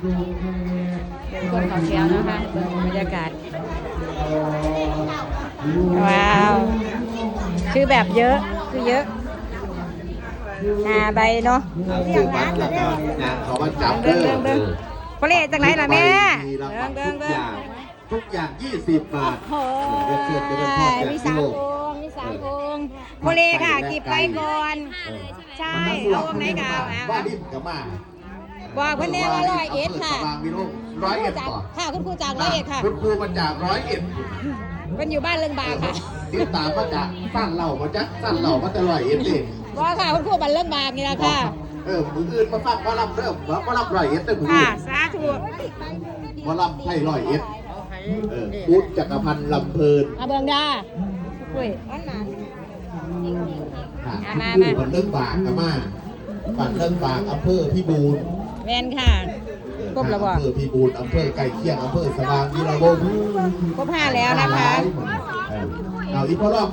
ເດີນຄົນເຂົ້າແຖວເນາະ ພາເບິ່ງບັນຍາກາດ. ວ້າວ ຄືແບບເຍອະ ຄືເຍອະ ຫ້າໃບເນາະ. ເອົາຊື້ບັດແລ້ວກໍຍ່າງເຂົ້າມາຈັບເດີ. ເບິ່ງໆໆໆ ພໍ່ເລກ ຈັ່ງໃດລະແມ່? ເບິ່ງໆໆ ທຸກຢ່າງ ທຸກຢ່າງ ຊາວບາດ. ໂອ້ໂຫ ເອີ ມີສາມອົງ ມີສາມອົງ. ພໍ່ເລກ ເອີ ກີບໄປກ່ອນ. ເອີ ໃຊ່ ເອົາອົງໃດກໍເອົາ ມາ ມາ ວ່າດິນກໍມາ. ບອກເພິ່ນແດ່ວ່າຮ້ອຍເອັດ ອຳເພີ ສະຫວ່າງວິໂລດ ຮ້ອຍເອັດ ບໍ່? ຄ່ະ ຄຸນຄູຈາກຮ້ອຍເອັດ ຄ່ະ. ຄຸນຄູມາຈາກຮ້ອຍເອັດ ເພິ່ນຢູ່ບ້ານເລິງບາກ ເອີ ຄ່ະ. ຕິດຕາມມາຈາກຊານເລົ່າ ມາຈາກຊານເລົ່າ ມາແຕ່ຮ້ອຍເອັດເດ້. ບໍ່ຄ່ະ ຄຸນຄູບ້ານເລິງບາກນີ້ລະຄ່ະ. ເອີ ມື້ອື່ນມາຟັງໝໍລຳເດີ ໝໍລຳຮ້ອຍເອັດເດີມື້ອື່ນ. ຄ່ະ ສາທຸ. ໝໍລຳໄທຮ້ອຍເອັດ ເອີ ປູດຈັກກະພັນລຳເພີນ ມາເບິ່ງເດີ. ອຸ້ຍ ອັນນັ້ນ ອ່າ ມາ ມາ ບ້ານເລິງບາກກໍມາ ບ້ານເລິງບາກ ອຳເພີພິບູນ. ແມ່ນຄ່ະ ຄົບແລ້ວບໍ່? ອຳເພີພິບູນ ອຳເພີໃກ້ຄຽງ ອຳເພີສະຫວ່າງວີລະວົງ ຄົບຫ້າແລ້ວນະຄະ. ເອີ ເອົາ ອີ່ພໍ່ລອງ